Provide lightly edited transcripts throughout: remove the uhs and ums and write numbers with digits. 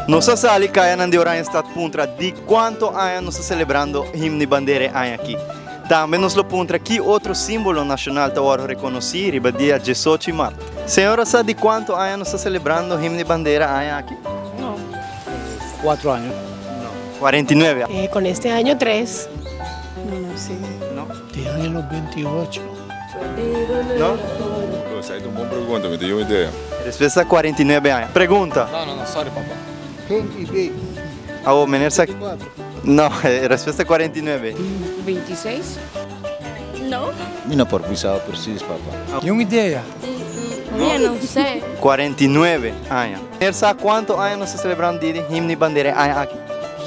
Nos a sali kayanan di Oranjestad puntra di kuanto aña nos ta selebrando Himno i Bandera e aña aki. Tambe nos lo puntra ki otro simbolo nashonal ta wòrdu rekonosí riba dia diesocho i mart. Señora sa di kuanto aña nos ta selebrando Himno i Bandera aña aki? No. Cuatro año. No. 49. Eh, con este año tres. No, no sé. No. Di año 98. No? Esei ta un bon pregunta, mi tin un idea. Respuesta 49 aña. Pregunta. No, no, no, sorry papa. 26. Awo, meneer sa. No, respuesta 49. 26. No. Mi no por bisa precies, papa. Ni un idea. Mira, no sé. 49 aña. Meneer sa cuanto aña nos ta celebrando dia di Himno y Bandera e aña aki?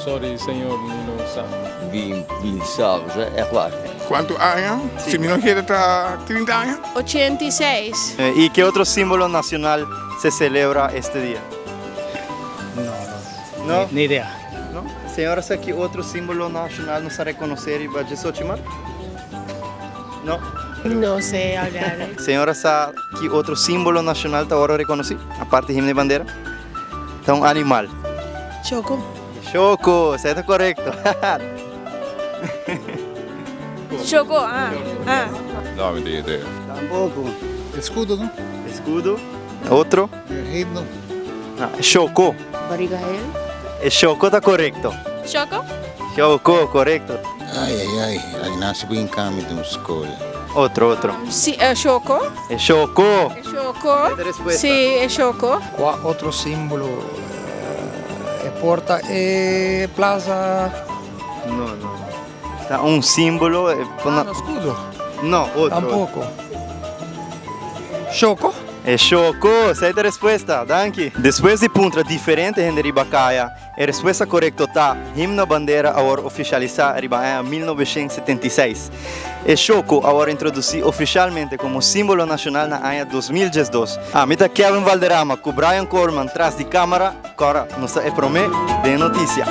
Sorry señor, mi no sa. Bin bin sa, echt waar. Cuanto aña? Si mi no kere ta 30 aña. 86. Y ke otro simbolo nacional se celebra este dia? No, no. No? Ni idea. No? Señora sa ki otro simbolo nacional nos ta reconoce riba 18 mart? No? No sé hablar. Señora sa ki otro simbolo nacional ta worde reconoci aparte himno y bandera? Ta un animal. Choco. Choco, esei ta corecto. Choco, ah, ah. No, mi tin idea. Tampoco. Escudo, no? Escudo. Otro? E himno. Ah, Choco. Barriga hel. E Choco ta corecto. Choco? Choco, corecto. Ai, ai, ai, ai nace bin cambio di un school. Otro, otro. Si, e Choco. E Choco. E Choco. Esta respuesta. Si, e Choco. Cua otro simbolo e porta e plaza? No, no. Ta un simbolo. Ah, no escudo. No, otro. Tampoco. Choco? E Choco, esei ta e respuesta. Danki. Despues di puntra diferente hende riba kaya, e respuesta korekto ta, Himno Bandera a wòrdu ofisialisá riba aña 1976. E Choco a wòrdu introdusí ofisialmente komo símbolo nashonal na aña 2012. Ami ta Kevin Valderrama ku Brian Koolman tras di kámara. Kòrda, nos ta e promé den notisia.